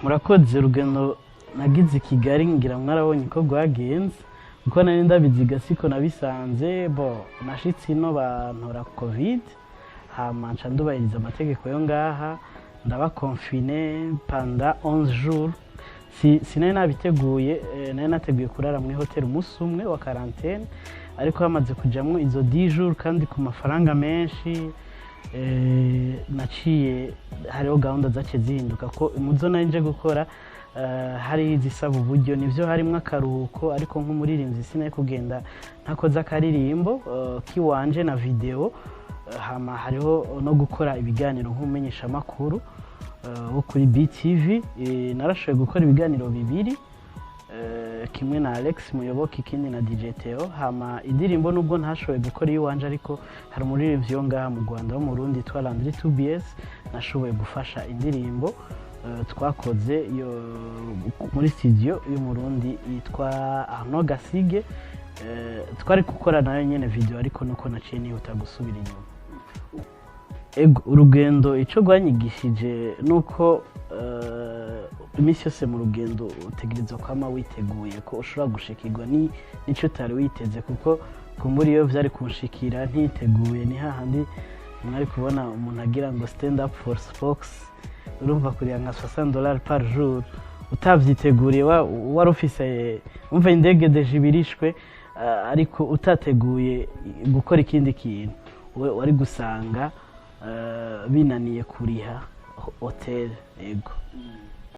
Murakoze. Urugendo nagize i Kigali, ngira mwarabonye ko rwagenze kuko nari ndabiziga, siko nabisanze. Bo nashitse ino bantora COVID, hama nca ndubahiriza amategeko yo ngaha, ndaba confiné pendant 11 jours. Sinari nabiteguye. Nari nateguye kurara muri hôtel umunsi umwe wa quarantaine, ariko hamaze kujamwo izo 10 jours kandi ku mafaranga menshi, naciye hariho gahunda zaciye zihinduka, ko muzo nari nje gukora hari izisaba uburyo. Nivyo harimwo akaruhuko, ariko nk'umuririmbyi sinari kugenda ntakoze akaririmbo kiwanje na vidéo. Hama hariho no gukora ibiganiro nk'umumenyeshamakuru wo kuri BTV. Narashoboye gukora ibiganiro bibiri, kimwe na Alex Muyoboke, ikindi na DJ Theo. Hama indirimbo, nubwo ntashoboye gukora iyiwanje, ariko hari umuririmbyi wo ngaha mu Rwanda wo mu Burundi yitwa Landry 2BS nashoboye gufasha indirimbo, twakoze yo muri studio y'Umurundi yitwa Arnaud Gasige. Twari gukora nayo nyene vidéo, ariko nuko naciye nihuta gusubira inyuma. Ego, urugendo icyo rwanyigishije nuko iminsi yose mu rugendo utegerezwa kwama witeguye ko ushobora gushikirwa n'icyo utari witeze, kuko kumbura iyo vyari kunshikira ntiteguye, ni hahandi mwari kubona umuntu agira ngo "Stand up for sports". Urumva kuriya nka 60 $ par jour utavyiteguriye, wari ufise umva indege déjà ibirishwe, ariko utateguye gukora ikindi kintu, wari gusanga binaniye kuriha hôtel. Ego.